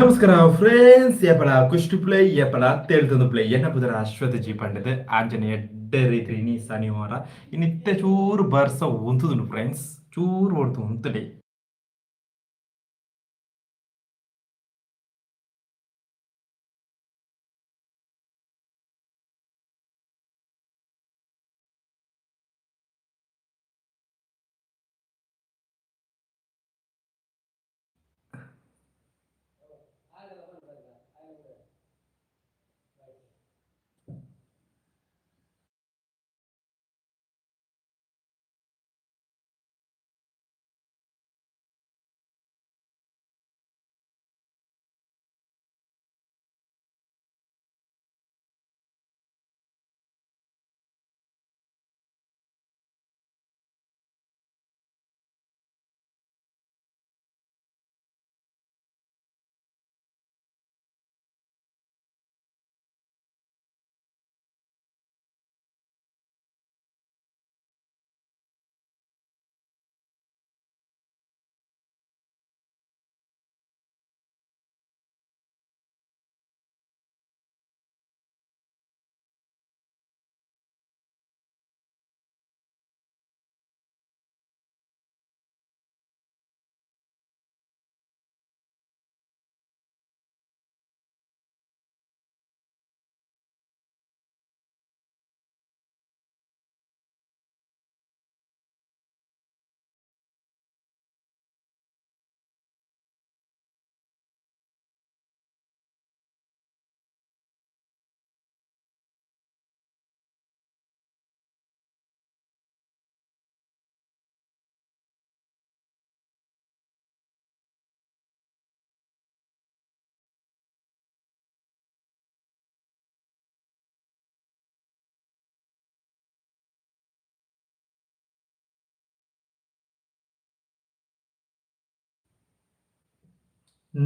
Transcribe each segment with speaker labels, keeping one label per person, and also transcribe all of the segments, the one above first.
Speaker 1: ನಮಸ್ಕಾರ ಫ್ರೆಂಡ್ಸ್, ಏಪಲ ಕುಷ್ಟು ಪ್ಲೇ ಏಪಲ ತೇಳ್ತೊಂದು ಪ್ಲೇ. ಎನ್ನ ಪುದರ ಅಶ್ವಥ ಜಿ ಪಂಡದು. ಆಂಜನೆ ಎಡ್ಡೆ ರೀತಿ ಇನಿ ಶನಿವಾರ. ಇನ್ನಿತ್ತೆ ಚೂರು ಬರ್ಸ ಉಂತುದುಂಡು ಫ್ರೆಂಡ್ಸ್, ಚೂರು ಹೊಡ್ತು ಉಂತುಡೆ.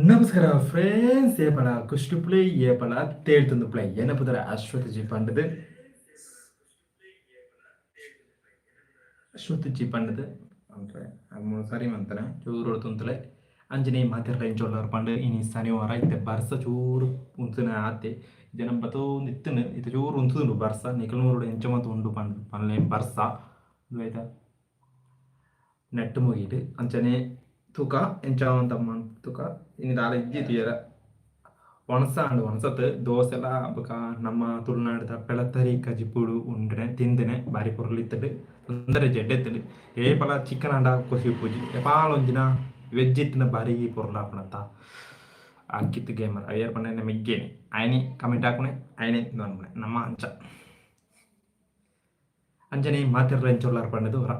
Speaker 1: ನಮಸ್ಕಾರ ಫ್ರೆಂಡ್ಸ್, ಏಪಲ ಕುಷ್ಟು ಪ್ಲೇ ಏಪಲ ತೇಳ್ತೊಂದು ಪ್ಲೇ. ಎನ್ನ ಪುದರ ಅಶ್ವಥ ಜಿ ಪಂಡದು. ಅಶ್ವಥ ಜಿ ಪಂಡದು ಅಂದ್ರೆ ಮೂರು ಸಾರಿ ಮಂತನೆ ಚೂರು ಹೊಡ್ತುಂತಲೆ. ಅಂಜನೆ ಮಾತೆರ್ಲ ಇಂಚೊಲ್ಲಾರ್ ಪಂಡ. ಇನಿ ಶನಿವಾರ, ಇತ್ತೆ ಬರ್ಸ ಚೂರು ಉಂತುನ ಆತೆ. ಜನ ಬತ್ತೊಂದು ಇತ್ತುನು, ಇತ್ತೆ ಚೂರು ಉಂತುದುಂಡು ಬರ್ಸ. ನಿಕಲ್ನೂರುಡು ಎಂಚ ಮಾತ ಉಂಡು ಪಂಡ್ ಪನ್ಲೆ. ಬರ್ಸ ಆಯ್ತಾ ನೆಟ್ ಮುಗಿಡು. ಅಂಚನೆ ತೂಕ ಎಂಚ ತಮ್ಮ ತೂಕ. ಇನಿ ದಾಲ ಇಜ್ಜಿ ತೂಯರ. ಒಣಸ ಆಂಡ್, ಒಣಸತ್ ದೋಸೆಲ ಬೊಕ ನಮ್ಮ ತುಳುನಾಡ್ದ ಪೆಳತ್ತರಿ ಕಜಿಪುಡು ಉಂಡ್ರೆ ತಿಂದಿನೆ. ಬಾರಿ ಪೊರ್ಲು ಇತ್ತುಂಡು, ತೊಂದರೆ ಜಡ್ಡೆ ಇತ್ತುಂಡು. ಏಪಲ ಚಿಕನ್ ಆಂಡ ಖುಷಿ ಇಪ್ಪುಜಿ, ಏಪಾಲ ಒಂಜಿನ ವೆಜ್ ಇತ್ತಿನ ಬಾರಿ ಪೊರ್ಲು ಆಪುನತ್ತ. ಅಂಕಿತ್ ಗೇಮರ್ ಅಯ್ಯರ್ ಪಂಡ ಮೆಗ್ಗೇನೆ ಆಯ್ನಿ ಕಮೆಂಟ್ ಹಾಕುನೆ ಆಯ್ನೆ ಅನ್ಪುನೆ ನಮ್ಮ ಅಂಚ. ಅಂಚನೆ ಮಾತೆರ್ಲ ಎಂಚೊಲ್ಲಾರ್ ಪಂಡದು ಹೊರ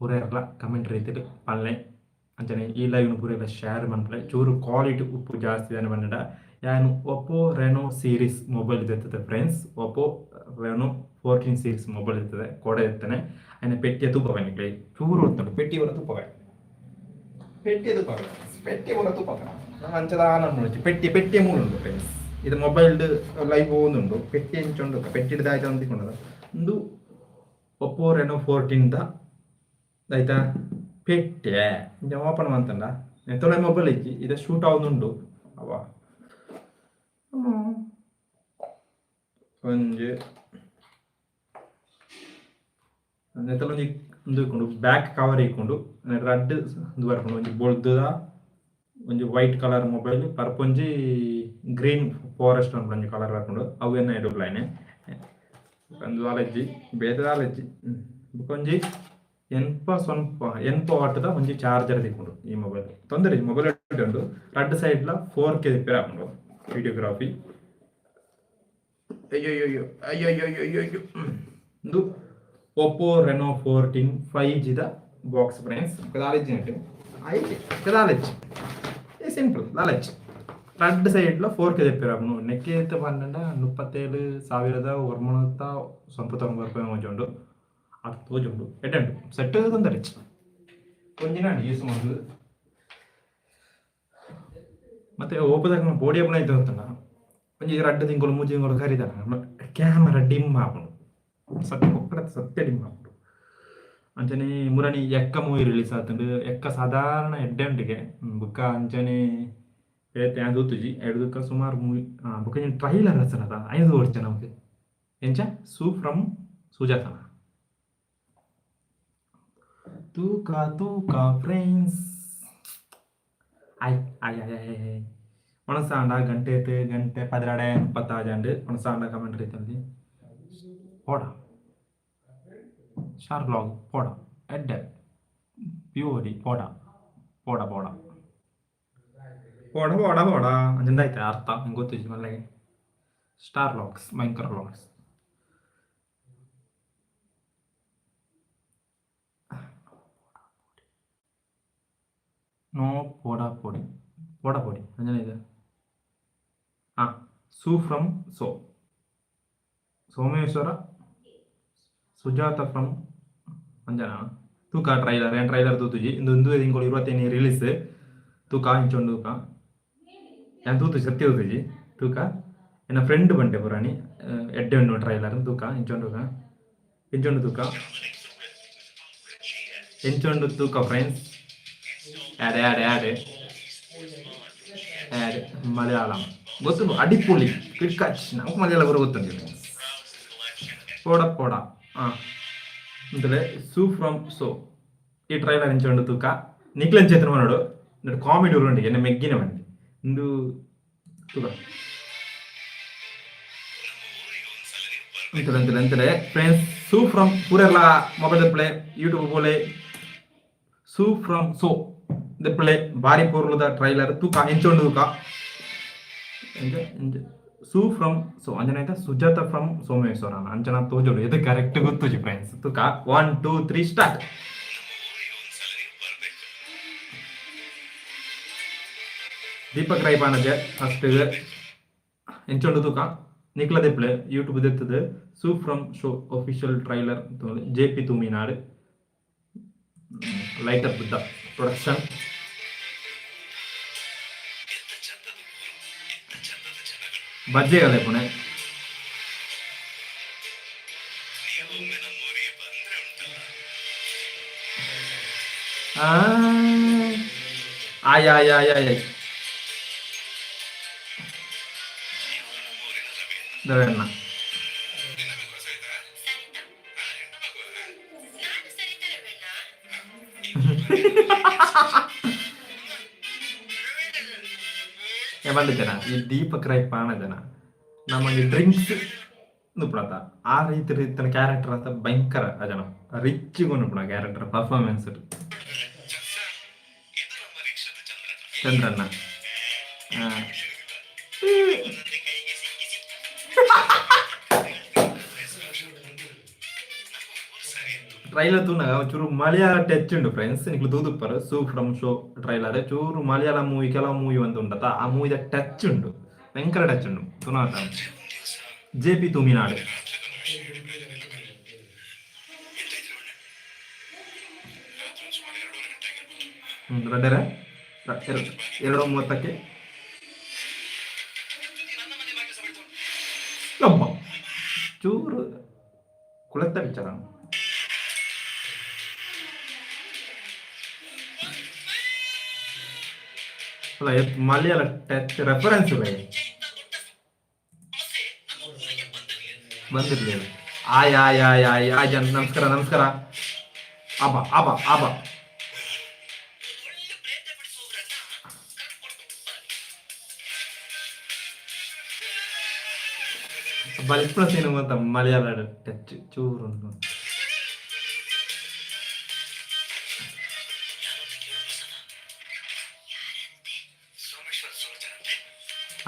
Speaker 1: ಪೂರೆರ್ಲ ಕಮೆಂಟ್ ರೀತಿಡ್ ಪನ್ಲೆ. ಅಂಚನೆ ಈ ಲೈವ್ನು ಪೂರೆರ್ಲ ಶೇರ್ ಮನ್ಪುಲೆ. ಚೂರು ಕ್ವಾಲಿಟಿ ಉಪ್ಪು ಜಾಸ್ತಿ ದಾನೆ ಪಂಡ ಯಾನ್ ಒಪ್ಪೋ ರೆನೋ ಸೀರೀಸ್ ಮೊಬೈಲ್ ದೆತ್ತದೆ friends. Oppo Reno 14 series mobile ಇರ್ತದೆ, ಕೊಡೆ ಇರ್ತನೆ. ಆಯ್ನ ಪೆಟ್ಟಿಯ ತೂಪವೆ ನಿಕ್ಲೆ ಚೂರು ಉಂಟು. ಪೆಟ್ಟಿ ಪೂರ ತೂಪವೆ, ಪೆಟ್ಟಿ ತೂಪವೆ, ಪೆಟ್ಟಿ ಪೂರ ತೂಪವೆ. ನಮ್ಮ ಅಂಚದ ನೋಡಿச்சு ಪೆಟ್ಟಿ ಪೆಟ್ಟಿ ಮೂಲು ಉಂಟು ಫ್ರೆಂಡ್ಸ್. ಇದು ಮೊಬೈಲ್ ಲೈವ್ ಉಂಟು. ಪೆಟ್ಟಿ ಎಂಚ ಉಂಟು, ಪೆಟ್ಟಿಡ್ ದಾಯ್ತ ಅಂದಿಕೊಂಡದ. ಒಂದು ಒಪ್ಪೋ ರೆನೋ 14 the ಆಯ್ತಾ ಪೆಟ್ಟೆ. ಇಂಚ ಓಪನ್ ಮಂತಂಡ ಎಂತೊಲ ಮೊಬೈಲ್ ಇಜ್ಜಿ. ಇದು ಶೂಟ್ ಆವೊಂದುಂಡು. ಅವ ಒಂಜಿ ನೆತ್ತಲ ಒಂಜಿ ಉಂದು ಇಕ್ಕುಂಡು, ಬ್ಯಾಕ್ ಕವರ್ ಇಕ್ಕುಂಡು. ರಡ್ಡ್ ಉಂದು ಬರ್ಪುಂಡು. ಒಂಜಿ ಬೊಲ್ದುದ, ಒಂಜಿ ವೈಟ್ ಕಲರ್ ಮೊಬೈಲ್, ಪರ್ಪೊಂಜಿ ಗ್ರೀನ್ ಫಾರೆಸ್ಟ್ ಒಂಜಿ ಕಲರ್ ಬರ್ಪುಂಡು. ಅವು ಎನ್ನ ಎಡುಪ್ಲಾಯ್ನೆ ಉಂದು ದಾಲ ಇಜ್ಜಿ, ಬೇತೆ ದಾಲ ಇಜ್ಜಿ. ಬೊಕೊಂಜಿ ಎನ್ಪ ಸ್ವಲ್ಪ ಎನ್ಪ ವಾಟ್ದ ಒಂಜಿ ಚಾರ್ಜರ್ ತಿಕ್ಕುಂಡು. ಈ ಮೊಬೈಲ್ ತೊಂದರೆ ಮೊಬೈಲ್ ಉಂಡು. ರಡ್ಡ್ ಸೈಡ್ಲ 4K repair ಆಪುಂಡು ವಿಡಿಯೋಗ್ರಫಿ. ಅಯ್ಯೋ ಅಯ್ಯೋ ಅಯ್ಯೋ ಅಯ್ಯೋ ಅಯ್ಯೋ ಅಯ್ಯೋ. ಉಂದು Oppo Reno 14 5G the box friends. ದಾಲ ಇಜ್ಜಿ ಐತೆ ದಾಲ ಇಜ್ಜಿ, ಸಿಂಪಲ್ ದಾಲ ಇಜ್ಜಿ. ರಡ್ಡ್ ಸೈಡ್ಲ 4K repair ಆಪುಂಡು. ನೆಕ್ಕೆ ಪಂಡ 37,999 ರೂಪಾಯಿ ಒಂಜಿ ಅದು ತೋಜುಂಡು. ಎಡ್ಡೆ ಉಂಡು ಸೆಟ್, ತೊಂದರೆ ಇಜ್ಜಿ. ಒಂಜಿನ ಯೂಸ್ ಮಲ್ತುದು ಮತ್ತೆ ಓಪದಾಗ ಬೋಡಿ ಅಪ್ಪನ ಐತೆ ಗೊತ್ತಲ್ಲ. ಒಂಜಿ ರಡ್ಡ್ ತಿಂಗಳು ಮೂಜಿ ತಿಂಗಳು ಕರಿದಾನ ಕ್ಯಾಮರಾ ಡಿಮ್ ಆಪುಂಡು. ಸತ್ಯ ಪೊಕ್ಕಡ ಸತ್ಯ ಡಿಮ್ ಆಪುಂಡು. ಅಂಚನೆ ಮುರಣಿ ಎಕ್ಕ ಮೂವಿ ರಿಲೀಸ್ ಆತುಂಡು. ಎಕ್ಕ ಸಾಧಾರಣ ಎಡ್ಡೆ ಉಂಡುಗೆ. ಬುಕ್ಕ ಅಂಚನೆ ಬೇತೆ ಯಾನ್ ತೂತುಜಿ ಐಡ್ದ್ ಸುಮಾರ್ ಮೂವಿ ಬೊಕ ಒಂಜಿ ಟ್ರೈಲರ್ ಬತ್ತ್ಂಡತ ಐನ್ ತೂವೊಡ್ಚ ನಮಕ್ ಎಂಚ ಸು ಫ್ರಮ್ ಸುಜಾತನ ತೂಕ ತೂಕ ಫ್ರೆಂಡ್ಸ್ ಆಯ್ ಆಯ್ ಆಯ್ ಆಯ್ ಆಯ್ ಒಣಸಾಂಡ ಗಂಟೆ ಗಂಟೆ ಪದಿನಾಡೆ ಮುಪ್ಪತ್ತಾಜಾಂಡ್ ಒಣಸಾಂಡ ಕಮೆಂಟ್ ರೀತಲ್ಲಿ ಪೋಡ ಸ್ಟಾರ್ ಬ್ಲಾಗ್ ಪೋಡ ಎಡ್ಡೆ ಪ್ಯೂರಿ ಪೋಡ ಪೋಡ ಪೋಡ ಪೋಡ ಪೋಡ ಪೋಡ ಅಂಜಂದಾಯ್ತು ಅರ್ಥ ನಂಗೆ ಗೊತ್ತಿಜ್ಜಿ ಮಲ್ಲೆಗೆ ಸ್ಟಾರ್ ವ್ಲಾಗ್ಸ್ ಭಯಂಕರ ವ್ಲಾಗ್ಸ್ ನೋ ಪೋಡ ಪೊಡಿ ಪೋಡ ಪೊಡಿ ಅಂಜನ ಇದೆ ಹಾಂ ಸು ಫ್ರಮ್ ಸೋ ಸೋಮೇಶ್ವರ ಸುಜಾತ ಫ್ರಮ್ ಅಂಜನಾ ತೂಕ ಟ್ರೈಲರ್ ಏನ್ ಟ್ರೈಲರ್ ತೂತುಜಿ ಇಂದು ಇಂದು ತಿಂಗಳು ಇರುವತ್ತೇನೆ ರಿಲೀಸ್ ತೂಕ ಇಂಚೊಂಡು ತೂಕ ಯಾನ್ ತೂತು ಸತ್ಯ ತೂತುಜಿ ತೂಕ ಎನ್ನ ಫ್ರೆಂಡ್ ಬಂಟೆ ಪುರಾಣಿ ಎಡ್ಡೆ ಉಂಡು ಟ್ರೈಲರ್ ತೂಕ ಇಂಚೊಂಡು ತೂಕ ಇಂಚೊಂಡು ತೂಕ ಎಂಚೊಂಡು ತೂಕ ಫ್ರೆಂಡ್ಸ್ ಆಡ್ ಆಡ್ ಆಡ್ ಆಡ್ ಮಲಯಾಳಂ ಗೊತ್ತುಂಡು ಅಡಿಪೊಳಿ ಕಿಡ್ಕಾಚ್ ನಮ್ಗೆ ಮಲಯಾಳ ಬರೋ ಗೊತ್ತುಂಟು ಫ್ರೆಂಡ್ಸ್ ಪೋಡ ಪೋಡ ಹಾಂ ಅಂತಲೇ ಸು ಫ್ರಮ್ ಸೋ ಈ ಟ್ರೈಲರ್ ಎಂಚೊಂಡು ತೂಕ ನಿಕ್ಲೆನ್ ಚೇತನ ಮನೋಡು ಕಾಮಿಡಿ ಉರುಂಡು ಎನ್ನ ಮೆಗ್ಗಿನ ಬಂದಿ ಇಂದು ತೂಕ ಅಂತಲೇ ಅಂತಲೇ ಅಂತಲೇ ಫ್ರೆಂಡ್ಸ್ ಸು ಫ್ರಮ್ ಪೂರೆರ್ಲ ಮೊಬೈಲ್ ಪ್ಲೇ ಯೂಟ್ಯೂಬ್ ಬೋಲೆ ಸು ಫ್ರಮ್ ಸೋ ದೆಪ್ಪಳೆ ಬಾರಿ ಪೊರ್ಲುದ ಟ್ರೈಲರ್ ತೂಕ ಎಂಚೊಂಡು ತೂಕ ಎಂಚ ಎಂಚ ಸು ಫ್ರಮ್ ಸೊ ಅಂಜನ ಆಯ್ತಾ ಸುಜಾತ ಫ್ರಮ್ ಸೋಮೇಶ್ವರ ಅಂಚನ ತೋಜೋಡು ಇದು ಕರೆಕ್ಟ್ ಗೊತ್ತುಜಿ ಫ್ರೆಂಡ್ಸ್ ತೂಕ 1 2 3 ಸ್ಟಾರ್ಟ್. ದೀಪಕ್ ರೈ ಪಾನಜೆ ಫಸ್ಟ್ ಎಂಚೊಂಡು ತೂಕ ನಿಕ್ಲ ದೆಪ್ಲೆ ಯೂಟ್ಯೂಬ್ ದೆತ್ತದು ಸು from show official trailer J P Thuminad light up Buddha production. ಬಜ್ಜೆಗಲೆ Pune ಆಯ್ ಆಯ್ ಆಯ್ ಆಯ್ ಆಯ್ ದವೆಣ್ಣ ಜನ ಈ ದೀಪಕ್ ರೈ ಪಾಣ ಜನ ನಮಗೆ ಡ್ರಿಂಕ್ಸ್ ನುಪ್ಪುಣತ ಆ ರೀತಿ ರೀತಿಯ ಕ್ಯಾರೆಕ್ಟರ್ ಅಂತ ಭಯಂಕರ ಆ ಜನ ರಿಚ್ ನುಪ್ಪುಣ ಕ್ಯಾರೆಕ್ಟರ್ ಪರ್ಫಾರ್ಮೆನ್ಸ್ ಚಂದ್ರಣ್ಣ. ಟ್ರೈಲರ್ ತೂನಗ ಚೂರು ಮಲಯಾಳ ಟಚ್ ಉಂಡು ಫ್ರೆಂಡ್ಸ್ ನಿಕ್ಲು ತೂದುಪ್ಪರು ಸು ಫ್ರಮ್ ಶೋ ಟ್ರೈಲರ್ ಚೂರು ಮಲಯಾಳ ಮೂವಿ ಕೆಲವು ಮೂವಿ ಒಂದು ಉಂಡತ ಆ ಮೂವಿದ ಟಚ್ ಉಂಡು ಭಯಂಕರ ಟಚ್ ಉಂಡು ತುನಾತ ಜೆ ಪಿ ತುಮಿನಾಡು. ರಡ್ಡರ 2:30ಕ್ಕೆ ಅಮ್ಮ ಚೂರು ಕುಳತ್ತ ವಿಚಾರ. ಅಲ್ಲ ಮಲಯಾಳ ಟಚ್ ರೆಫರೆನ್ಸ್ ಇಲ್ಲ ಬಂದಿರ್ಲಿಲ್ಲ. ಆಯ್ ಆಯ್ ಆಯ್ ಆಯ್ ಆಯ್ ಜನ ನಮಸ್ಕಾರ ನಮಸ್ಕಾರ ಅಬ ಅಬ ಅಬ ಬಲ್ಪುನ ಸೀನ್ ಮಾತ ಮಲಯಾಳ ಟಚ್ ಚೂರುಂಟು.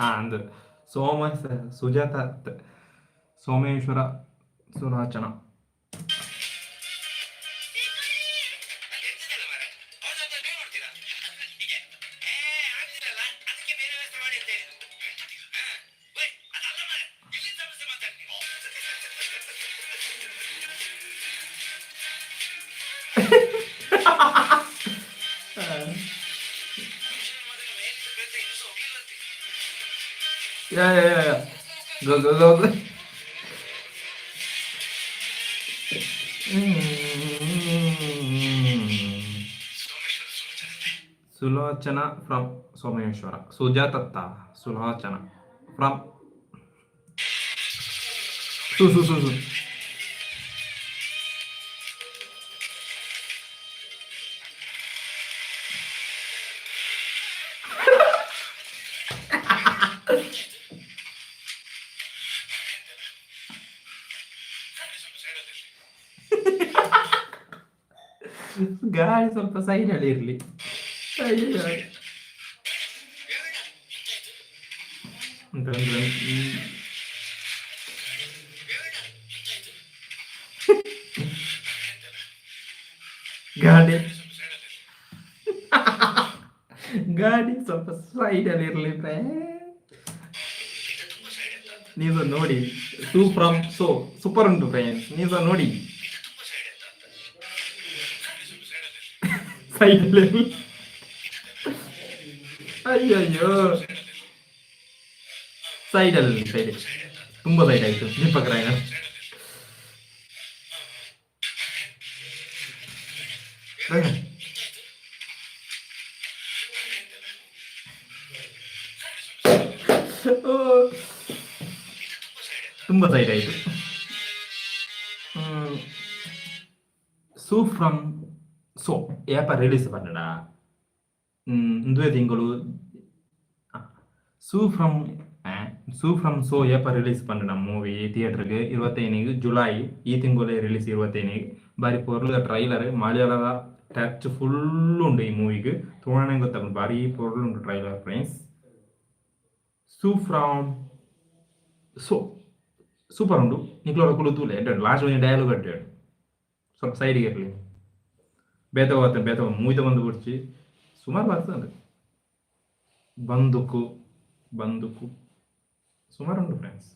Speaker 1: ಹಾ ಅಂದು ಸೋಮ ಸುಜಾತ ಸೋಮೇಶ್ವರ ಸುರಾಚನ. Yeah, yeah, yeah, yeah. Go, go, go, go. Sulochana from Someshwara. ಸುಜಾತತ್ತ ಸುಲೋಚನಾ ಫ್ರಮ್ ಸು ಸು ಸು ಸು ಗಾಳಿ ಸ್ವಲ್ಪ ಸೈಡಲ್ಲಿ ಇರಲಿ. ಅಯ್ಯೋ. ಗಾಡಿ ಗಾಡಿ ಸ್ವಲ್ಪ ಸೈಡಲ್ಲಿ ಇರಲಿ. ನೀವು ನೋಡಿ, ಸೂ ಫ್ರಮ್ ಸೋ ಸೂಪರ್ ಉಂಟು ಫ್ರೆಂಡ್ಸ್. ನೀವು ನೋಡಿ, ಸೈಡಲ್ಲಿ. ಅಯ್ಯಯ್ಯೋ, ಸೈಡಲ್ಲಿ, ಸೈಡ್ ತುಂಬ ಸೈಡ್ ಆಯಿತು. ದೀಪಕ್ ರಾಯಣ ತುಂಬ ಸೈಡ್ ಆಯಿತು. ಸೂ ಫ್ರಮ್ ಸೊ ಏಪ ರಿಲೀಸ್ ಪನ್ನಡ ಇಂದುವೆ ತಿಂಗಳು. ಸೂ ಫ್ರಮ್ ಸೂ ಫ್ರಮ್ ಸೋ ಏಪ ರಿಲೀಸ್ ಪನ್ನಡ ಮೂವಿ ಥಿಯೇಟರ್ಗೆ 25 ಜುಲೈ, ಈ ತಿಂಗಳೇ ರಿಲೀಸ್ 25. ಬಾರಿ ಪೊರ್ಲುದ ಟ್ರೈಲರ್, ಮಲಯಾಳದ ಟಚ್ ಫುಲ್ ಉಂಡು ಈ ಮೂವಿಗೆ. ತೂವಣೆ ಗೊತ್ತಾಪುಂಡು, ಬಾರಿ ಪೊರ್ಲು ಉಂಡು ಟ್ರೈಲರ್ ಫ್ರೆಂಡ್ಸ್. ಸೂ ಫ್ರಮ್ ಸೋ ಸೂಪರ್ ಉಂಡು. ನಿಕ್ಲೋರ ಕುಲು ತೂಲೆ, ಎಡ್ಡೆ. ಲಾಸ್ಟ್ ಒಂಜಿ ಡೈಲಾಗ್ ಎಡ್ಡೆ. ಸ್ವಲ್ಪ ಸೈಡಿಗೆ ಇರಲಿ. ಬೇತೆ ಹೋಗ್ತೇನೆ, ಬೇತೆ ಮೂವಿದ ಬಂದು ಬುಡ್ಚಿ ಸುಮಾರು ಬರ್ತದೆ. ಬಂದುಕು ಬಂದುಕು ಸುಮಾರು ಉಂಟು ಫ್ರೆಂಡ್ಸ್.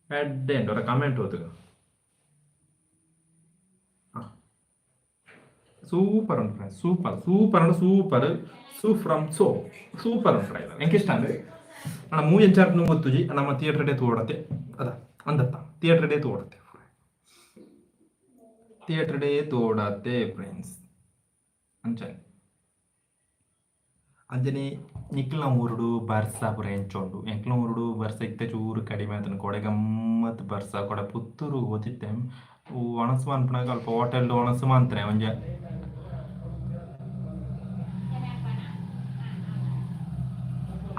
Speaker 1: ಎಡ್ಡೆ ಉಂಟು. ಅವರ ಕಮೆಂಟ್ ಓದುಗ. ಸೂಪರ್ ಉಂಟು ಫ್ರೆಂಡ್ಸ್, ಸೂಪರ್ ಸೂಪರ್ ಉಂಟು, ಸೂಪರ್. ಸೂ ಫ್ರಮ್ ಸೋ ಸೂಪರ್ ಉಂಟು ಟ್ರೈಲರ್, ಎಂಕ್ ಇಷ್ಟ ಅಂದ್ರೆ. ನನ್ನ ಮೂವಿ ಎಂಚಾರ್ಟ್ ಗೊತ್ತುಜಿ, ನಮ್ಮ ಥಿಯೇಟರ್ ಡೇ ತೋಡತ್ತೆ ಅದ ಅಂದತ್ತ. ಥಿಯೇಟರ್ ಡೇ ತೋಡತ್ತೆ, ಥಿಯೇಟರ್ ಡೇ ತೋಡತ್ತೆ ಫ್ರೆಂಡ್ಸ್. ಅಂಚನೆ ಅಂಚನೆ ನಿಕ್ಲ್ನ ಊರುಡು ಬರ್ಸ ಪೂರ ಎಂಚ ಉಂಡು? ಎಂಕ್ಲ್ನ ಊರುಡು ಬರ್ಸ ಇತ್ತೆ ಚೂರು ಕಡಿಮೆ ಆತುಂಡು. ಕೋಡೆ ಗಮ್ಮತ್ ಬರ್ಸ. ಕೋಡೆ ಪುತ್ತೂರು ಪೋತಿತ್ತೆ. ಒಣಸ್ ಮನ್ಪುನಗ ಅಲ್ಪ ಹೋಟೆಲ್ಡ್ ಒಣಸ್ ಮಂತ್ರೆ ಒಂಜಿ.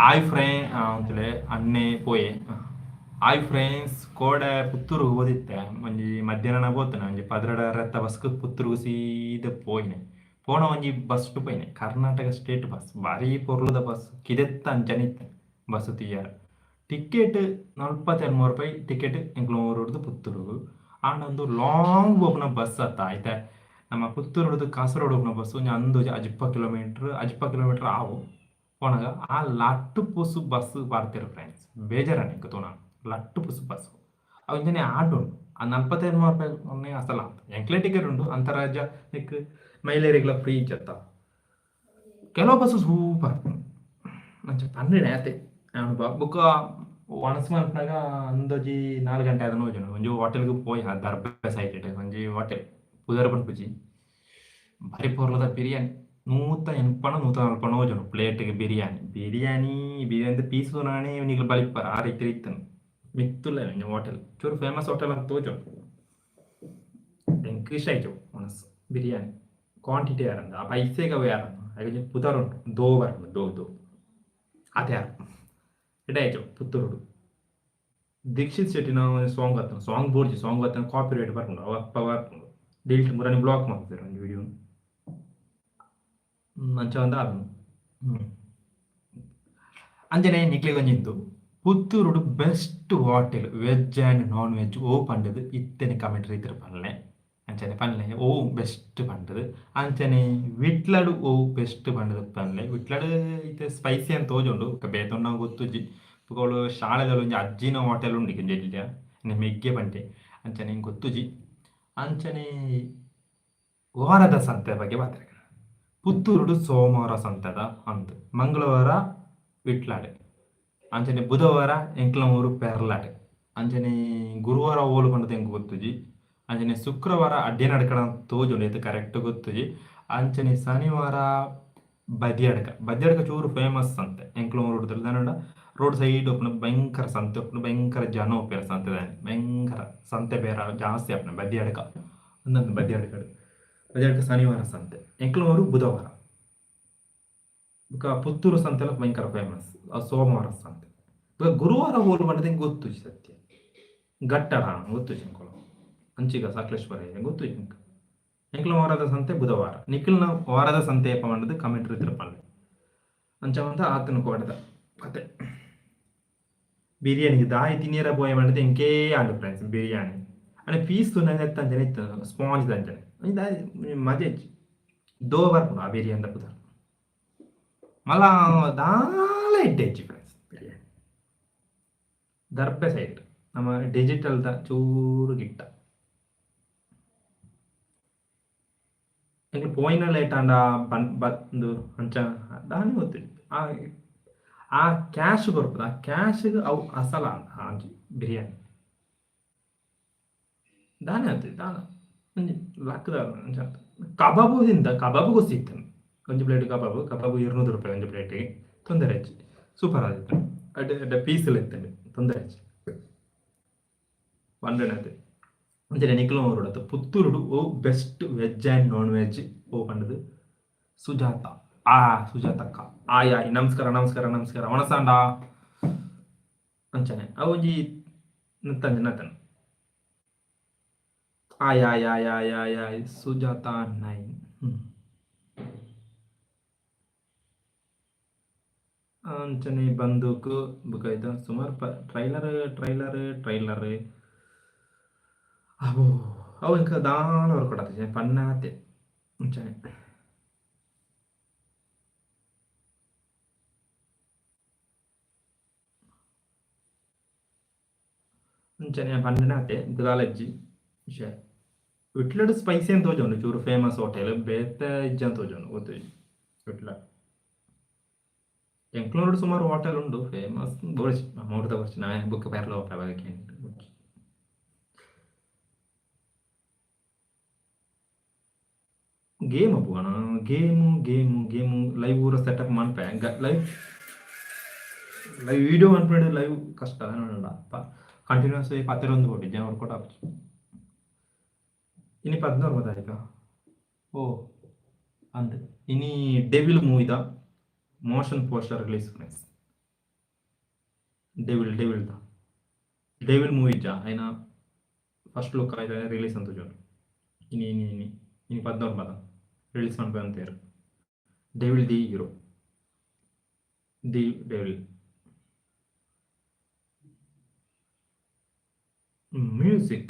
Speaker 1: ಹಾಯ್ ಫ್ರೇ ಅಂತೇಳಿ ಅಣ್ಣೆ ಪೋಯೆ. ಹಾಯ್ ಫ್ರೆಂಡ್ಸ್, ಕೋಡೆ ಪುತ್ತೂರುಗು ಪೋದಿತ್ತೆ. ಒಂಜಿ ಮಧ್ಯಾಹ್ನ ಪೋತುನೆ, ಒಂಜಿ 12 ರತ್ತ ಬಸ್ಕ್ ಪುತ್ತೂರುಗು ಸೀದ ಪೋಯಿನೆ. ಪೋಣ ಒಂಜಿ ಬಸ್ ಪೋಯಿನೆ, ಕರ್ನಾಟಕ ಸ್ಟೇಟ್ ಬಸ್. ಭಾರಿ ಪೊರ್ಲುದ ಬಸ್, ಕಿದೆತ್ತ ಅಂಚನೆ ಇತ್ತೆ ಬಸ್ ತೂಯರ. ಟಿಕೆಟ್ 49 ರೂಪಾಯಿ ಟಿಕೆಟ್ ಎಂಕ್ಲ ಪುತ್ತೂರುಗು. ಆಂಡ ಉಂದು ಲಾಂಗ್ ಪೋಪುನ ಬಸ್ ಅತ್ತ ಐತೆ. ನಮ್ಮ ಪುತ್ತೂರುಡ್ದು ಕಾಸರಗೋಡು ಪೋಪುನ ಬಸ್ ಒಂಜಿ ಅಂದೋಜಿ ಅಜಿಪ್ಪ ಕಿಲೋಮೀಟ್ರ್, ಅಜಿಪ್ಪ ಕಿಲೋಮೀಟ್ರ್ ಆವು. ಪೋನಗ ಆ ಲಟ್ಟು ಪುಸು ಬಸ್ ಪಾಡ್ತೆರ್ ಫ್ರೆಂಡ್ಸ್, ಬೇಜಾರಾಂಡ್ ಎಂಕ್ ತೂನಗ. ಲಟ್ಟು ಪುಸು ಬಸ್ ಅವು ಇಂಚನೆ ಆಟೋ ಉಂಡು. ಆ 49 ರೂಪಾಯಿ ಒನ್ನೆ ಅಸಲ ಎಂಕ್ಲೆ ಟಿಕೆಟ್ ಉಂಡು. ಅಂತಾರಾಜ್ಯ ನೆಕ್ಕ್ ಮಹಿಳೆಯರಿಗೆಲ್ಲ ಫ್ರೀ ಇಜ್ಜತ್ತ. ಕೆಲವು ಬಸ್ಸು ಸೂಪರ್ ಅಂಚ ಪನ್ನಿಣೆ ಅತೆ ಅನುಭವ. ಬೊಕ್ಕ ಒಣಸ್ ಮನ್ಪುನಗ ಅಂದೊಜಿ 4 ಗಂಟೆ ಆದ್ ತೋಜುಂಡು. ಒಂಜಿ ಹೋಟೆಲ್ಗ್ ಪೋಯಿ, ದರ್ಬೆ ಸೈಡ್ ಒಂಜಿ ಹೋಟೆಲ್, ಪುದರ್ ಪನ್ಪುಜಿ. ಬಾರಿ ಪೊರ್ಲುದ ಬಿರಿಯಾನಿ. 180 140 ತೋಜುಂಡು ಪ್ಲೇಟ್ಗೆ ಬಿರಿಯಾನಿ. ಬಿರಿಯಾನಿ ಬಿರಿಯಾನಿ ಪೀಸ್ ತೂನಗನೇ ನಿಕುಲು ಬಲಿಪ್ಪರ್, ಆ ರೀತಿ ಇತ್ತುಂಡು. ಮಿತ್ತುಲ್ಲೆ ಒಂಜಿ ಹೋಟೆಲ್, ಚೂರು ಫೇಮಸ್ ಹೋಟೆಲ್ ಅಂತ ತೋಜುಂಡು. ಎಂಕ್ ಇಷ್ಟ ಆಯ್ತು ಒಣಸ್ ಬಿರಿಯಾನಿ. ಕ್ವಾಂಟಿಟಿ ಯಾರಂದ, ಆ ಪೈಸೆಗೆ ಅವು ಯಾರಂದ. ಐಕೊಂಜಿ ಪುದರ್ ಉಂಟು, ದೋ ಬರ್ಪುಂಡು, ದೋ ದೋ ಆತೆ ಯಾರು. ಎಡ್ಡೆ ಆಯ್ತು ಪುತ್ತೂರುಡು. ದೀಕ್ಷಿತ್ ಶೆಟ್ಟಿನ ಸಾಂಗ್ ಆತನ ಸಾಂಗ್ ಬೋರ್ಜಿ. ಸಾಂಗ್ ಆತನ ಕಾಪಿ ರೈಟ್ ಬರ್ಪುಂಡು, ಅವು ಅಪ್ಪ ಬರ್ಪುಂಡು. ಡಿಲೀಟ್ ಮುರಾನಿ ಬ್ಲಾಕ್ ಮಲ್ಪುವೆರ್ ಒಂಜಿ ವಿಡಿಯೋ ಅಂಚ ಒಂದ ಆಪುಂಡು. ಅಂಚನೆ ನಿಕ್ಲೆಗ್ ಒಂಜಿ ಇಂದು, ಪುತ್ತೂರುಡು best hotel veg and non veg ಓ ಪಂಡದು ಇತ್ತೆನೆ ಕಮೆಂಟ್ ರೀತಿಡ್ ಪನ್ಲೆ. ಅಂಚನೆ ಪನ್ಲೆ ಓ ಬೆಸ್ಟ್ ಪಂಡದು. ಅಂಚನೆ ವಿಟ್ಲಡ್ ಓ ಬೆಸ್ಟ್ ಪಂಡದು ಪನ್ಲೆ. ವಿಟ್ಲಡ್ ಇತ್ತೆ ಸ್ಪೈಸಿ ಅಂತ ತೋಜುಂಡು, ಬೊಕ ಬೇತೆ ಉಂಡ ಗೊತ್ತುಜ್ಜಿ. ಬೊಕ ಅವ್ಲು ಶಾಲೆದಲ್ ಒಂಜಿ ಅಜ್ಜಿನ ಹೋಟೆಲ್ ಉಂಡು ಒಂಜಿ ಎಲ್ಯ ಮೆಗ್ಗೆ ಪಂಡೆ, ಅಂಚನೆ ಎಂಕ್ ಗೊತ್ತುಜ್ಜಿ. ಅಂಚನೆ ವಾರದ ಸಂತೆ ಬಗ್ಗೆ ಮಾತಾಡ. ಪುತ್ತೂರುಡು ಸೋಮವಾರ ಸಂತೆದ ಅಂದ್, ಮಂಗಳವಾರ ವಿಟ್ಲಾಡ್, ಅಂಚನೆ ಬುಧವಾರ ಎಂಕ್ಲ ಊರು ಪೆರ್ಲಾಡ್, ಅಂಚನೆ ಗುರುವಾರ ಓಲು ಪಂಡದು ಎಂಕ್ ಗೊತ್ತುಜಿ. ಅಂಚನೆ ಶುಕ್ರವಾರ ಅಡ್ಯನಡ್ಕಡ ತೋಜುಂಡು, ಏತ್ ಕರೆಕ್ಟ್ ಗೊತ್ತುಜಿ. ಅಂಚನೆ ಶನಿವಾರ ಬದಿಯಡ್ಕ. ಬದಿಯಡ್ಕ ಚೂರು ಫೇಮಸ್ ಸಂತೆ ಎಂಕ್ಲ ಊರುಡು ದಾನೆಂಡ ರೋಡ್ ಸೈಡ್ ಉಪ್ಪುನ ಭಯಂಕರ ಸಂತೆ ಉಪ್ಪುಂಡು ಭಯಂಕರ ಜನ ಉಪ್ಪುವೆರ್ ಸಂತೆದಾನಿ ಭಯಂಕರ ಸಂತೆ ಬೇರ ಜಾಸ್ತಿ ಆಪುನ ಬದಿಯಡ್ಕ ಉಂದೊಂದು ಬದಿಯಡ್ಕಡ್ ಬದಿಯಡ್ಕ ಶನಿವಾರ ಸಂತೆ ಎಂಕ್ಲ ಊರು ಬುಧವಾರ ಬೊಕ ಪುತ್ತೂರು ಸಂತೆಲ ಭಯಂಕರ ಫೇಮಸ್ ಅವು ಸೋಮವಾರ ಸಂತೆ ಬೊಕ ಗುರುವಾರ ಓಲು ಪಂಡ್ದ್ ಎಂಕ್ ಗೊತ್ತುಜ್ಜಿ ಸತ್ಯ ಘಟ್ಟಡ ಗೊತ್ತುಜ್ಜಿ ಎಂಕುಲು ಅಂಚಿಗ ಸಕಲೇಶಪುರ ಏರಿಯಾ ಗೊತ್ತುಜ್ಜಿ ಎಂಕ್ ಎಂಕ್ಲ ವಾರದ ಸಂತೆ ಬುಧವಾರ ನಿಕಲ್ನ ವಾರದ ಸಂತೆ ಏಪ ಪಂಡ್ದ್ ಕಮೆಂಟ್ ಇತ್ತ್ಂಡ ಪನ್ಲೆ ಅಂಚ ಪಂದ್ ಆತ್ಂಡ್ ಕೋಡೆದ ಕತೆ ಬಿರಿಯಾನಿಗ್ ದಾಯಿ ತಿನಿಯೆರೆ ಪೋಯೆ ಪಂಡ್ದ್ ಎಂಕೇ ಆಂಡ್ ಫ್ರೆಂಡ್ಸ್ ಬಿರಿಯಾನಿ ಆಂಡ ಪೀಸ್ ತೂನಗ ನೆತ್ತ ಅಂಚನೆ ಇತ್ತ್ಂಡ್ ಸ್ಪಾಂಜ್ ದ ಅಂಚನೆ ಒಂಜಿ ದಾಯಿ ಮಜ ಇಜ್ಜಿ ದೋ ಬರ್ಪುಂಡು ಆ ಬಿರಿಯಾನಿದ ಪುದರ್ ಮಲ್ಲ ದಾಲ ಎಡ್ಡೆ ಇಜ್ಜಿ ಫ್ರೆಂಡ್ಸ್ ಬಿರಿಯಾನಿ ದರ್ಬೆ ಸೈಡ್ ನಮ ಡಿಜಿಟಲ್ ದ ಚೂರು ಗಿಟ್ಟ ಎಂಕ್ಲು ಪೋಯಿನ ಲೇಟ್ ಆಂಡ ಬನ್ ಬತ್ತ್ ಅಂಚ ದಾನೆ ಗೊತ್ತಿಜ್ಜಿ ಆ ಆ ಕ್ಯಾಶ್ ಕೊರ್ಪುನ ಆ ಕ್ಯಾಶ್ ಗ್ ಅವು ಅಸಲ್ ಆಂಡ್ ಆ ಒಂಜಿ ಬಿರಿಯಾನಿ ದಾನೆ ಅತ್ ದಾನ ಒಂಜಿ ಲಕ್ ದ ಅಂಚ ಅತ್ ಕಬಾಬು ತಿಂದ ಕಬಾಬು ಕುಸಿ ಇತ್ತ್ಂಡ್ ಒಂಜಿ ಪ್ಲೇಟ್ ಕಬಾಬು ಕಬಾಬು ಇರ್ನೂದು ರೂಪಾಯಿ ಒಂಜಿ ಪ್ಲೇಟ್ ಗ್ ತೊಂದರೆ ಇಜ್ಜಿ ಸೂಪರ್ ಆದಿತ್ತ್ಂಡ್ ಎಡ್ಡೆ ಎಡ್ಡೆ ಪೀಸ್ ಲ ಇತ್ತ್ಂಡ್ ತೊಂದರೆ ಇಜ್ಜಿ ಪಂಡನತೆ ಅಂಚನೆ ನಿಕಲ್ನ ಊರುಡು ಅತ್ತ್ ಪುತ್ತೂರುಡು ಒವು best veg and non veg ಒವು ಪಂಡ್ದ್ ಸುಜಾತ ಆ ಸುಜಾತಕ್ಕ ಆಯ್ ಆಯ್ ನಮಸ್ಕಾರ ನಮಸ್ಕಾರ ನಮಸ್ಕಾರ ವಣಸಾಂಡ ಅಂಚನೆ ಅವೊಂಜಿ ನೆತ್ತಂಜಿ ನತನ್ ಆಯ್ ಆಯ್ ಆಯ್ ಆಯ್ ಆಯ್ ಆಯ್ ಸುಜಾತ ನೈನ್ ಅಂಚನೆ ಬಂದೂಕು ಬೊಕ ಐತ ಸುಮಾರ್ ಪ ಟ್ರೈಲರ್ ಟ್ರೈಲರ್ ಟ್ರೈಲರ್ ಅಬೋ ಅವು ಎಂಕ್ ದಾಲ ವರ್ಕೌಟ್ ಆತಿಜಿ ಪನ್ನಾತೆ ಅಂಚನೆ. ಅಂಚನೆ ಪಂಡಿನಾತೆ ಎಂಕ್ ದಾಲ ಇಜ್ಜಿ ವಿಷಯ ವಿಟ್ಲಡ್ ಸ್ಪೈಸಿ ಅಂದ್ ತೋಜುಂಡು ಚೂರು ಫೇಮಸ್ ಹೋಟೆಲ್ ಬೇತೆ ಇಜ್ಜಂದ್ ತೋಜುಂಡು ಗೊತ್ತುಜ್ಜಿ ವಿಟ್ಲ ಎಂಕ್ಲನೋಡು ಸುಮಾರು ಹೋಟೆಲ್ ಉಂಡು ಫೇಮಸ್ ಬೋಡ್ಚಿ ನಮ್ಮೂರುದ ಬೋಡ್ಚಿ ನಾವೇ ಬೊಕ್ಕ ಪೇರ್ಲ ಪೋಪೆ ಅಪಗ ಕೇಂಡ್ ಬೋಡ್ಚಿ. ಗೇಮ್ ಅಪ್ಪುಗಣ ಗೇಮು ಗೇಮು ಗೇಮು ಲೈವ್ ಪೂರ ಸೆಟಪ್ ಮನ್ಪೆ ಲೈವ್ ಲೈವ್ ವೀಡಿಯೋ ಮನ್ಪುನೆಡ್ ಲೈವ್ ಕಷ್ಟ ದಾನೆ ಪಂಡ ಕಂಟಿನ್ಯೂಸ್ ಪಾತೆರೊಂದು ಬೋಡು ಇಜ್ಜಾಂಡ ವರ್ಕೌಟ್ ಆಪುಜಿ ಇನಿ ಪದಿನೋರ್ಮ ತಾರೀಕಾ ಓ ಅಂದ್ ಇನಿ ಡೆವಿಲ್ ಮೂವಿದ motion poster release friends devil devil the devil movie ಇಜ್ಜಾ ಐನ ಫಸ್ಟ್ ಲುಕ್ ಆಯ್ತ ರಿಲೀಸ್ ಅಂತ ತೋಜುಂಡು ಇನಿ ಇನಿ ಇನಿ ಇನಿ ಪದಿನೋರ್ಮದ release ಮನ್ಪೆ ಅಂತೆರ್ devil the hero the devil music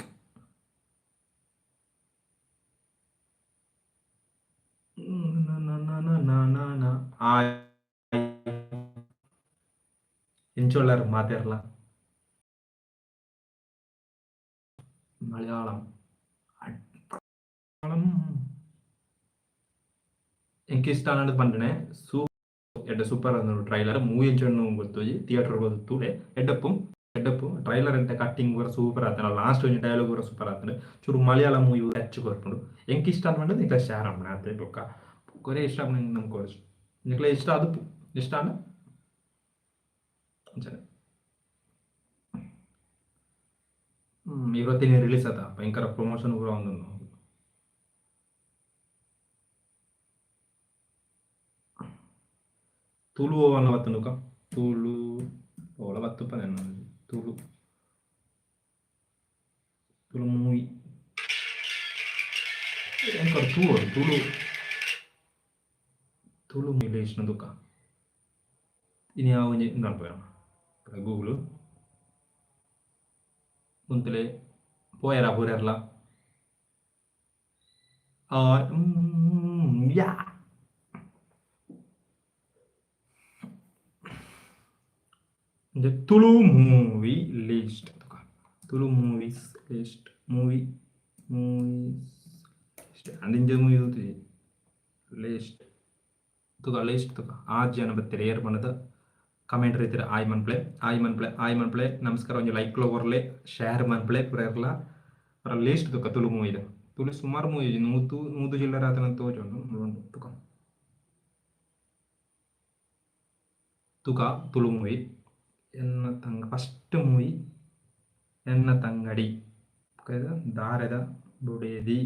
Speaker 1: ಎಂಚ ಉಲ್ಲೆರ್ ಮಾತೆರ್ಲ ಮಲಯಾಳಂ ಎಂಕ್ ಇಷ್ಟ ಆಂಡ್ ಪಂಡನೆ ಎಡ್ಡೆ ಸೂಪರ್ ಆದುಂಡು ಟ್ರೈಲರ್ ಮೂವಿ ಎಂಚ ಉಂಡು ಗೊತ್ತುಜಿ ಥಿಯೇಟರ್ ಪೋದು ತೂಲೆ ಎಡ್ಡೆಪ್ಪು ಎಡ್ಡೆಪ್ಪು ಟ್ರೈಲರ್ ಎಂಟೆ ಕಟ್ಟಿಂಗ್ ಪೂರ ಸೂಪರ್ ಆತ್ಂಡ್ ಲಾಸ್ಟ್ ಒಂಜಿ ಡೈಲಾಗ್ ಪೂರ ಸೂಪರ್ ಆತ್ಂಡ್ ಚೂರು ಮಲಯಾಳ ಮೂವಿ ಟಚ್ ಕೊರ್ಪುಂಡು ಎಂಕ್ ಇಷ್ಟ ಆಂಡ್ ಪಂಡ ನಿಕ್ಲೆ ಶೇರ್ ಆಪುಂಡು ಆತೆ ಬೊಕ್ಕ ಕೊರೆ ಇಷ್ಟ ಆಪುನ ನಮಕ್ ಕೊರೊಡು ನಿಕ್ಲೆ ಇಷ್ಟ ಆದುಪ್ಪು ಇಷ್ಟ ಆಂಡ ಅಂಚನೆ ಇರುವತ್ತಿನ ರಿಲೀಸ್ ಆತ ಭಯಂಕರ ಪ್ರಮೋಷನ್ ಪೂರ ಆವೊಂದುಂಡು ತುಳು ಒವ್ವನ್ನ ಬತ್ತುಂಡುಕ ತುಳು ಓಲ ಬತ್ತುಪ್ಪನೆ ತುಳು ತುಳು ಮೂವಿ ಎಂಕ್ ತೂವೊಡು ತುಳು ತುಳು ಮೂವಿ ತುಕ ಇನಿ ಆ ಒಂಜಿ ಉಂದು ಮನ್ಪುವೆರ್ ಗೂಗಲ್ ಉಂತುಲೆ ಪೋಯೆರ ಪೂರೆರ್ಲ ಯಾ ಒಂಜಿ ತುಳು ಮೂವಿ ಲಿಸ್ಟ್ ತುಕ Tulu movies list movie movies list ಅಂದಿಂಜ ಮೂವಿ ತೂತುಜಿ ಲಿಸ್ಟ್ ತುಕ ಲಿಸ್ಟ್ ತುಕ ಆಜ್ ಜನ ಬತ್ತೆರ್ ಏರ್ ಪಂಡ್ದ್ ಕಮೆಂಟ್ ರೀತಿರ್ ಆಯ್ ಮನ್ಪುಲೆ ಆಯ್ ಮನ್ಪುಲೆ ಆಯ್ ಮನ್ಪುಲೆ ನಮಸ್ಕಾರ ಒಂಜಿ ಲೈಕ್ ಲ ಕೊರ್ಲೆ ಶೇರ್ ಮನ್ಪುಲೆ ಪೂರೆರ್ಲ ಪೂರ ಲಿಸ್ಟ್ ತುಕ ತುಳು ಮೂವಿದ ತುಳು ಸುಮಾರ್ ಮೂವಿ ನೂತು ನೂದು ಚಿಲ್ಲರೆ ಆತನ ತೋಜುಂಡು ಮುಲ್ಪ ಉಂಡು ತುಕ. ತುಕ ತುಳು ಮೂವಿ. ಎನ್ನ ತಂಗ ಫಸ್ಟ್ ಮೂವಿ ಎನ್ನ ತಂಗಡಿ. ದಾರೆದ ಬುಡೇದಿ.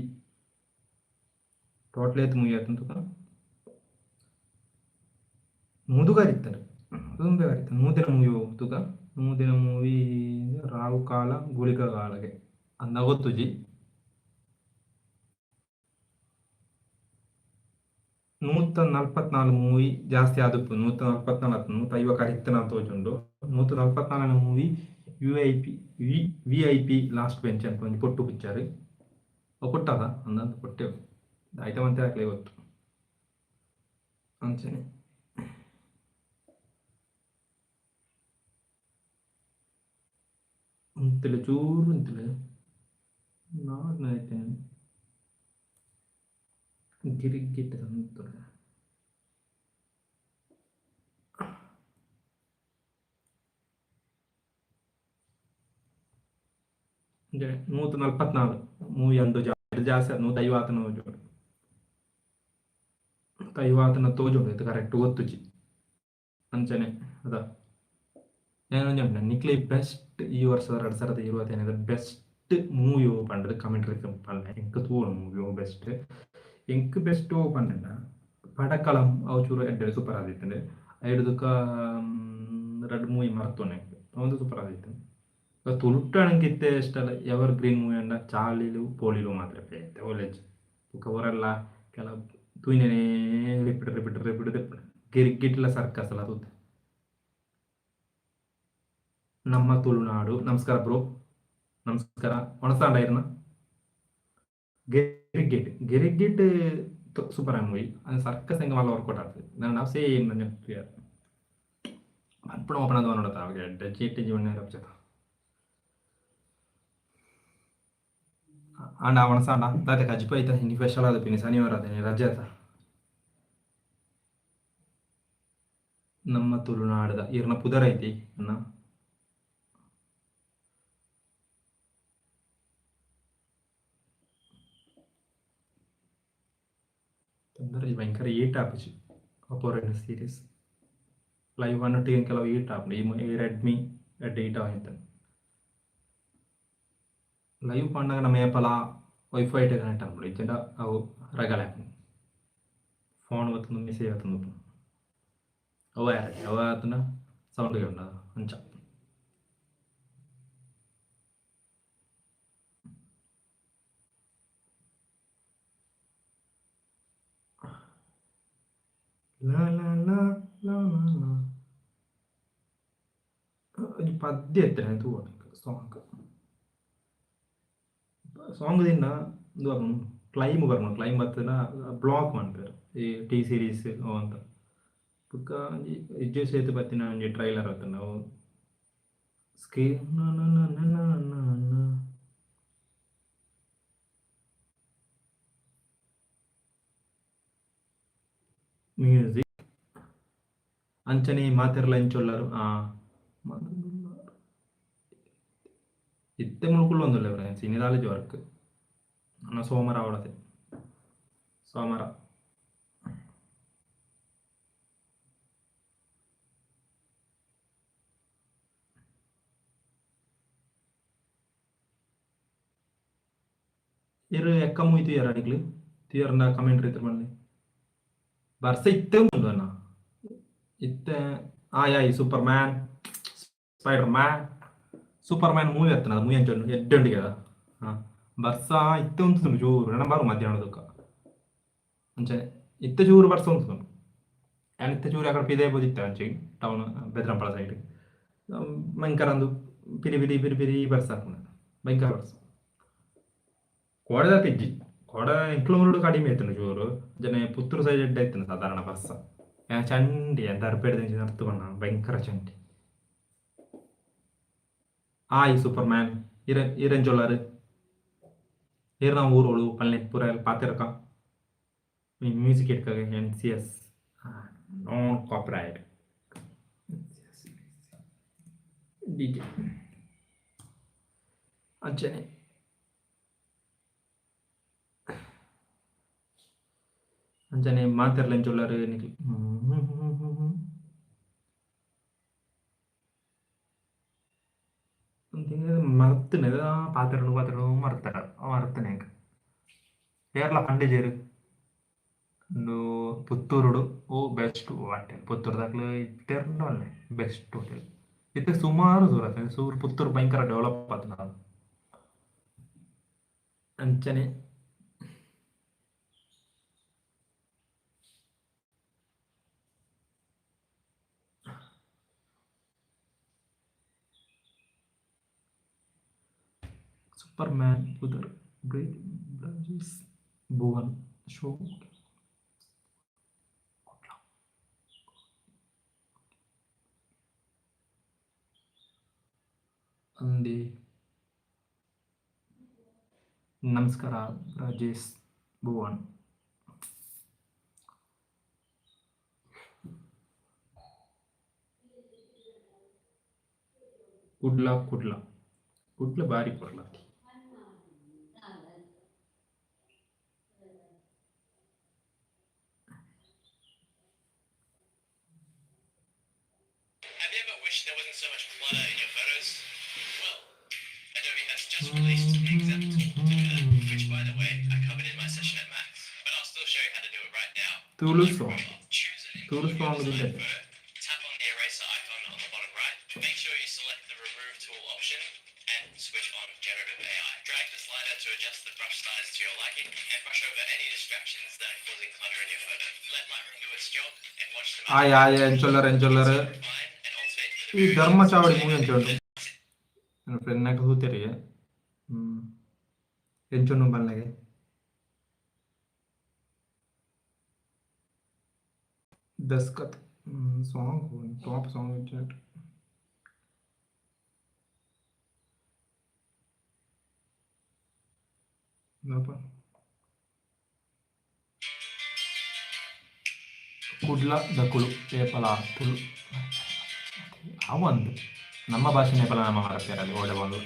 Speaker 1: ಟೋಟಲ್ ಏತ್ ಮೂವಿ ಆತುಂಡು ತುಕ? ನೂದು ಇತ್ತಂಡು ದುಂಬೆ ಇತ್ತು ನೂದಿನ ಮೂವಿ ತುಕ. ನೂದಿನ ಮೂವಿ ರಾಹುಕಾಲ ಗುಳಿಕ ಕಾಲಗೆ ಅಂದ ಗೊತ್ತುಜಿ. 144 ಮೂವಿ ಜಾಸ್ತಿ ಆದುಪ್ಪು. 144 150 ಕರಿತ್ತನ ತೋಜುಂಡು. 144 movie U I P V V I P last bench ಅಂತ ಒಂಜಿ ಪೊಟ್ಟು ಪಿಕ್ಚರ್. ಅವು ಪೊಟ್ಟದ ಅಂದಂತ ಪೊಟ್ಟೆ ಐತ ಮಂತೆ ಹಾಕ್ಲೆ ಗೊತ್ತು. ಅಂಚನೆ ಉಂತುಲೆ ಚೂರು ಉಂತುಲೆ ನಾಡ್ನ ಐತೆ ಗಿರಿಗಿಟ್ ಉಂತುಲೆ. ಅಂಚನೆ 144 ಮೂವಿ ಅಂದು ಜಾಸ್ತಿ 150 ತೋಜುಂಡು. 150 ತೋಜುಂಡು ಇದು ಕರೆಕ್ಟ್ ಗೊತ್ತುಜಿ. ಅಂಚನೆ ಅದ ಏನೊಂಜಿ ಉಂಡು ನಿಕ್ಲೆ ಬೆಸ್ಟ್ ಈ ವರ್ಷದ 2025 ಬೆಸ್ಟ್ ಮೂವಿ ಪಂಡ್ದ್ ಕಮೆಂಟ್ ಪನ್ಲೆ. ಎಂಕ್ ತೂವೊಡು ಮೂವಿ ಬೆಸ್ಟ್. ಎಂಕ್ ಬೆಸ್ಟ್ ಒವು ಪಂಡ ಪಡಕಳಂ ಅವು ಚೂರು ಎಡ್ಡೆ ಸೂಪರ್ ಆದಿತ್ತ್ಂಡ್. ಐಡ್ ಬೊಕ ರಡ್ಡ್ ಮೂವಿ ಮರ್ತೊನೆ ಅವು ಸೂಪರ್ ಆದಿತ್ತ್ಂಡ್. ತುಳುಟ್ಟು ಎಂಕ್ ಇತ್ತೆ ಇಷ್ಟಲ ಎವರ್ ಗ್ರೀನ್ ಮೂವಿ ಪಂಡ ಚಾರ್ಲಿಲು ಪೋಲಿಲು ಮಾತ್ರ ಬೇತೆ ಓಲೆಜ್ಜಿ. ಬೊಕ ಒರಲ್ಲ ಕೆಲವು ತೂಯಿನನೇ ರಿಪೀಟ್ ರಿಪೀಟ್ ರಿಪೀಟ್ ದೆಪ್ಪುನು. ಗಿರ್ಗಿಟ್ಲ ಸರ್ಕಸ್ ಲ ತೂತೆ. ನಮ್ಮ ತುಳುನಾಡು. ನಮಸ್ಕಾರ ಬ್ರೋ. ನಮಸ್ಕಾರ. ಒಣಸಾಂಡ ಇರ್ನ? Girigit Girigit super movie. ಅದು ಸರ್ಕಸ್ ಎಂಕ್ ಮಲ್ಲ ವರ್ಕೌಟ್ ಆತುಜಿ. ನಾವು ಸೇಮ್ ಒಂಜಿ ಪನ್ಪುನ ಓಪನ್ ಆದ್ ಪನೊಡತ್ತ ಎಡ್ಡೆ ಚೀಟಿ ಜೀವನ ರಪ್ಚತ. ಆಂಡ ಒಣಸಾಂಡ ದಾದೆ ಕಜಿಪು ಐತ ಇನಿ ಸ್ಪೆಷಲ್ ಆದಿಪ್ಪು ಇನಿ ಶನಿವಾರ ಆತ ಇನಿ ರಜೆ ಆತ. ನಮ್ಮ ತುಳುನಾಡ್ದ ಇರ್ನ ಪುದರ್ ಐತಿ ಅಣ್ಣ. ತೊಂದರೆ ಭಯಂಕರ ಏಟ್ ಆಪುಜಿ ಅಪೋರೆನ್ ಸೀರೀಸ್. ಲೈವ್ ಒನ್ನೊಟ್ಟಿಗೆ ಕೆಲವು ಏಟ್ ಆಪುಂಡು. ಈ ರೆಡ್ಮಿ ಎಡ್ಡೆ ಏಟ್ ಆಯ್ತಂಡು. ಲೈವ್ ಪಂಡಗ ನಮ್ಮ ಏಪಲ ವೈಫೈ ಕನೆಕ್ಟ್ ಆಪುಂಡು. ಇಜ್ಜಿಂಡ ಅವು ರಗಳೆ ಆಪುಂಡು. ಫೋನ್ ಬತ್ತುಂಡು ಮೆಸೇಜ್ ಬತ್ತೊಂದು ಉಪ್ಪುಂಡು. ಅವು ಯಾರೆ ಅವು ಆತುಂಡ ಸೌಂಡ್ ಕೇನುಂಡ ಅಂಚ. ಲಾ ಲಾ ಲಾ ಲಾ ಲಾ ಲಾ. ಒಂಜಿ ಪದ್ಯ ಇತ್ತಿನ ತೂವೊಡು ಸಾಂಗ್. ಸಾಂಗ್ ದಿಂಡ ಉಂದು ಬರ್ಪುಂಡು ಕ್ಲೈಮ್ ಬರ್ಪುಂಡು. ಕ್ಲೈಮ್ ಬತ್ತ್ಂಡ ಬ್ಲಾಕ್ ಮನ್ಪುವೆರ್ ಈ ಟಿ ಸೀರೀಸ್ ಅವು ಅಂತ. ಬೊಕ್ಕ ಒಂಜಿ ವಿಜಯ್ ಸೇತುಪತಿನ ಒಂಜಿ ಟ್ರೈಲರ್ ಬತ್ತ್ಂಡ್ ಅವು ಸ್ಕ್ರೀನ್ ಮ್ಯೂಸಿಕ್. ಅಂಚನೆ ಮಾತೆರ್ಲ ಇಂಚ ಉಲ್ಲರ್. ಇತ್ತೆ ಮುಲ್ಪ ಕುಲ್ಲೊಂದುಲ್ಲೆ ಫ್ರೆಂಡ್ಸ್ ಇನಿ ದಾಲ ವರ್ಕ್. ನನ ಸೋಮಾರ ಆವೊಡತೆ. ಸೋಮಾರ. ಇರ್ ಎಕ್ಕ ಮೂವಿ ತೂಯರ ನಿಕ್ಲು? ತೂಯರ್ಂಡ ಕಮೆಂಟ್ ಇತ್ತ್ಂಡ ಪನ್ಲೆ. ಬರ್ಸ ಇತ್ತೆ ಉಂಡು ಅಣ್ಣ. ಇತ್ತೆ ಆಯ್ ಆಯ್ super man, spider man, super man movie ಅತ್ತನ ಮೂವಿ ಅಂಚ ಉಂಡು ಎಡ್ಡೆ ಉಂಡು ಕೇದ. ಹಾ ಬರ್ಸ ಇತ್ತೆ ಉಂತುಂಡು ಜೋರು ನನ ಬರು ಮಧ್ಯಾಹ್ನ ಬೊಕ. ಅಂಚನೆ ಇತ್ತೆ ಚೂರು ಬರ್ಸ ಉಂತುಂಡು. ಯಾನ್ ಇತ್ತೆ ಚೂರು ಆಕಡೆ ಪಿದಯಿ ಪೋದಿತ್ತೆ ಅಂಚಿ ಟೌನ್ ಬೆದ್ರಂಪಳ ಸೈಡ್. ಭಯಂಕರ ಅಂದು ಪಿರಿ ಪಿರಿ ಪಿರಿ ಪಿರಿ ಬರ್ಸ ಆಪುಂಡು. ಭಯಂಕರ ಬರ್ಸ. ಕೋಡೆದಾತ್ ಇಜ್ಜಿ. ಕೋಡೆ ಎಂಕ್ಲು ಊರುಡು ಕಡಿಮೆ ಇತ್ತುಂಡು ಚೂರು. ಅಂಚನೆ ಪುತ್ತೂರು ಸೈಡ್ ಎಡ್ಡೆ ಇತ್ತುಂಡು ಸಾಧಾರಣ ಬರ್ಸ. ಯಾನ್ ಚಂಡಿ ಯಾನ್ ದರ್ಪೆಡ್ ದಂಚಿ ನಡ್ತ್ ಬನ್ನ ಭಯಂಕರ ಚಂಡಿ. ಆಯ್ ಸೂಪರ್ ಮ್ಯಾನ್ ಇರೆ ಈರೆಂಚ ಉಲ್ಲರ್? ಈರ್ನ ಊರೋಳು ಪನ್ಲೆ ಪೂರ ಪಾತೆರಕ. ಮ್ಯೂಸಿಕ್ ಎಡ್ಕಗೆ N C S non copyright. D J. ಅಂಚನೆ ಅಂಚನೆ ಮಾತೆರ್ಲ ಎಂಚ ಉಲ್ಲರ್ ನಿಕ್ಲು? ಇತ್ತುಂಡು ಪಾತೆರಡು ಪಾತೆರಡು ಮರ್ತಾರ ಮರ್ತನೆ ಎಂಕ್ ಏರ್ಲ ಪಂಡಿಜೆರ್. ಉಂದು ಪುತ್ತೂರುಡು ಓ ಬೆಸ್ಟ್ ಹೋಟೆಲ್. ಪುತ್ತೂರುದಕ್ಲು ಇತ್ತೆರ್ಂಡ ಒಲ್ಲೆ ಬೆಸ್ಟ್ ಹೋಟೆಲ್. ಇತ್ತೆ ಸುಮಾರು ದೂರ ಆತ್ಂಡ್. ಸೂರು ಪುತ್ತೂರು ಭಯಂಕರ ಡೆವಲಪ್ ಆತ್ಂಡ್. ಅಂಚನೆ ಸೂಪರ್ ಮ್ಯಾನ್ ಪುದರ್ ಬ್ರಜೇಶ್ ಭುವನ್ ಶೋ. ಅಂದೆ ನಮಸ್ಕಾರ ರಾಜೇಶ್ ಭುವನ್. ಕುಡ್ಲ ಕುಡ್ಲ ಕುಡ್ಲ ಬಾರಿ ಪೊರ್ಲಾತಿ.
Speaker 2: Have you ever wished there wasn't so much clutter in your photos? Well, Adobe has just released the exact tool to do that, which, by the way, I covered in my session at Max, but I'll still show you how to do it right now.
Speaker 1: Tulu song.
Speaker 2: Choose an
Speaker 1: Tulu
Speaker 2: image of
Speaker 1: song
Speaker 2: your desired
Speaker 1: ಉಂಟು.
Speaker 2: Photo, tap on the eraser icon on the bottom right, make sure you select the remove tool option, and switch on generative AI. Drag the slider to adjust the brush size to your liking, and brush over any distractions that are causing clutter in your photo. Let Lightroom do its job and watch the
Speaker 1: I I ಎಂಚೊಲ್ಲರ್ ಎಂಚೊಲ್ಲರ್.
Speaker 2: Refine and alternate to the
Speaker 1: ಈ ಧರ್ಮ ಚಾವಡಿ movie ಎಂಚ ಉಂಡು? ನನ್ನ ಫ್ರೆಂಡ್ನಾಗ ತೂತೆರಿಗೆ. ಹ್ಮ್ ಎಂಚುಂಡು ಪನ್ಲೆಗೆ. Daskat song top song ಇಜ್ಜಾಟ್. ದಾಪ Kudla ದಕುಲು ಏಪಲ ತುಳು ಅವಂದು ನಮ್ಮ ಭಾಷೆನೇ ಏಪಲ ನಮ್ಮ ಮರಪೇರಲ್ಲಿ ಓಡೆ ಬಂದು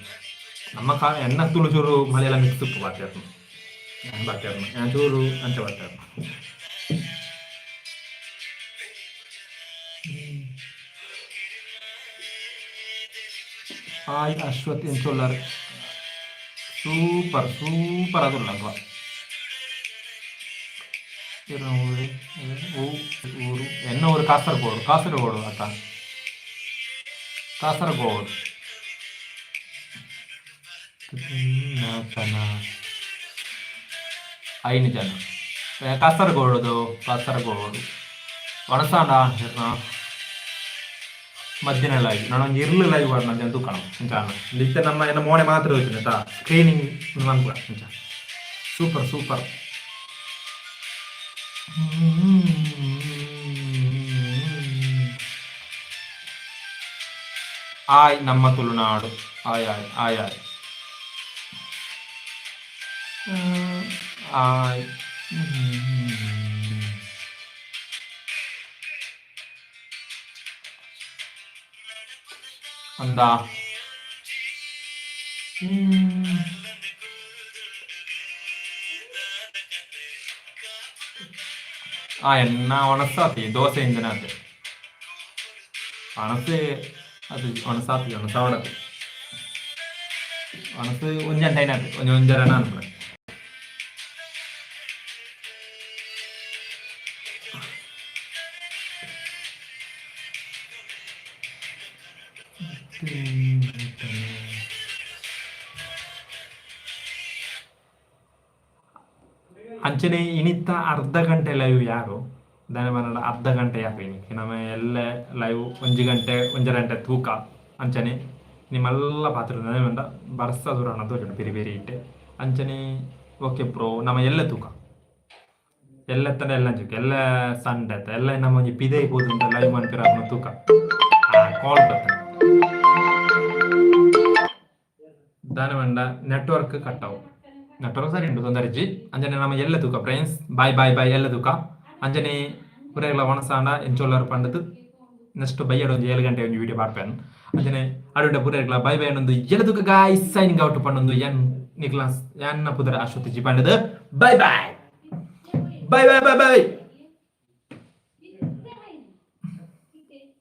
Speaker 1: ನಮ್ಮ ಕಾ ಎನ್ನ ತುಳು ಚೂರು ಮಲಯಾಳ ಮಿಕ್ಸ್ ಉಪ್ಪು ಪಾತೆರ್ನು ಯಾನ್ ಪಾತೆರ್ನು ಯಾನ್ ಚೂರು ಅಂಚ ಪಾತೆರ್ನು. ಹಾಯ್ ಅಶ್ವಥ್, ಎಂಚೊಲ್ಲರ್? ಸೂಪರ್ ಸೂಪರ್ ಆದುಲ್ಲ ಅಲ್ವಾ? ಊರು ಊರು ಎನ್ನ ಊರು ಕಾಸರಗೋಡು. ಕಾಸರಗೋಡು ಅತ್ತ ಕಾಸರಗೋಡು. ಐನು ಜನ ಕಾಸರಗೋಡುದು. ಕಾಸರಗೋಡು ವಣಸಾಂಡ ಇರ್ನ ಮಧ್ಯಾಹ್ನ ಲೈವ್. ನಾನು ಒಂಜಿ ಇರ್ಲು ಲೈವ್ ಪಾಡ್ನ ತೂಕಣ ಅಂಚಾನ. ಇತ್ತೆ ನಮ್ಮ ಎನ್ನ ಮೋನೆ ಮಾತ್ರ ಹೋಯ್ತು ಆಯ್ತಾ? ಸ್ಕ್ರೀನಿಂಗ್ ಮನ್ಪುಗ ಅಂಚ. Super super. ಆಯ್ ನಮ್ಮ ತುಳುನಾಡು. ಆಯ್ ಆಯ್ ಆಯ್ ಆಯ್ ಆಯ್. ಅಂದ ಆ ಎನ್ನ ಒಣಸಾತಿ ದೋಸೆ ಇಂಜನಾತೆ ಒಣಸೆ ಅದು ಒಣಸಾತಿ ಒಣಸಾವಡತಿ ಒಣಸು ಒಂಜಿ ಅಂಟೈನಾತೆ ಒಂಜಿ ಒಂಜರನ ಅನ್ಪುಣೆ. ಅಂಚನೆ ಇನಿತ್ತ ಅರ್ಧ ಗಂಟೆ ಲೈವ್ ಯಾರು ದಾನೆ ಪಂಡ ಅರ್ಧ ಗಂಟೆ ಯಾರು ಇನಿ ನಮ್ಮ ಎಲ್ಲ ಲೈವ್ ಒಂಜಿ ಗಂಟೆ ಒಂಜರೆ ಗಂಟೆ ತೂಕ. ಅಂಚನೆ ನಿಮ್ಮೆಲ್ಲ ಪಾತ್ರ ದಾನೆ ಪಂಡ ಬರ್ಸ ದೂರ ತೋಜುಂಡು ಬೇರೆ ಬೇರೆ ಇಟ್ಟೆ. ಅಂಚನೆ ಓಕೆ ಬ್ರೋ, ನಮ್ಮ ಎಲ್ಲ ತೂಕ ಎಲ್ಲ ಎತ್ತಂಡ ಎಲ್ಲ ಅಂಚುಕ್ ಎಲ್ಲ ಸಂಡೆ ಅತ್ತ ಎಲ್ಲ ನಮ್ಮ ಒಂಜಿ ಪಿದೈ ಪೋದು ಲೈವ್ ಮನ್ಪಿರ ತೂಕ. ಆ ಕಾಲ್ ಬರ್ತದೆ ದಾನೆ ಪಂಡ ನೆಟ್ವರ್ಕ್ ಕಟ್ ಆವು. ನೆಟ್ವರ್ಕ್ ಸರಿ ಉಂಟು, ತೊಂದರೆ ಇಜ್ಜಿ. ಅಂಚನೆ ನಮ್ಮ ಎಲ್ಲ ತೂಕ ಫ್ರೆಂಡ್ಸ್. ಬಾಯ್ ಬಾಯ್ ಬಾಯ್ ಎಲ್ಲ ತೂಕ. ಅಂಚನೆ ಪುರೆಗ್ಲ ಒಣಸಾಂಡ ಎಂಚೊಲ್ಲರ್ ಪಂಡದು ನೆಕ್ಸ್ಟ್ ಬೈಯಡ್ ಒಂಜಿ 7 ಗಂಟೆ ಒಂಜಿ ವಿಡಿಯೋ ಪಾಡ್ಪೇನ್. ಅಂಚನೆ ಅಡುಂಡ ಪುರೆಗ್ಲ ಬೈ ಬೈ ಅನ್ನೊಂದು ಎಲ್ಲ ತೂಕ guys. Signing out ಪಂಡೊಂದು ಎನ್ ನಿಕ್ಲಾಸ್ ಎನ್ನ ಪುದರ ಅಶ್ವತಿ ಜಿ ಪಂಡದು. Bye bye bye bye bye bye.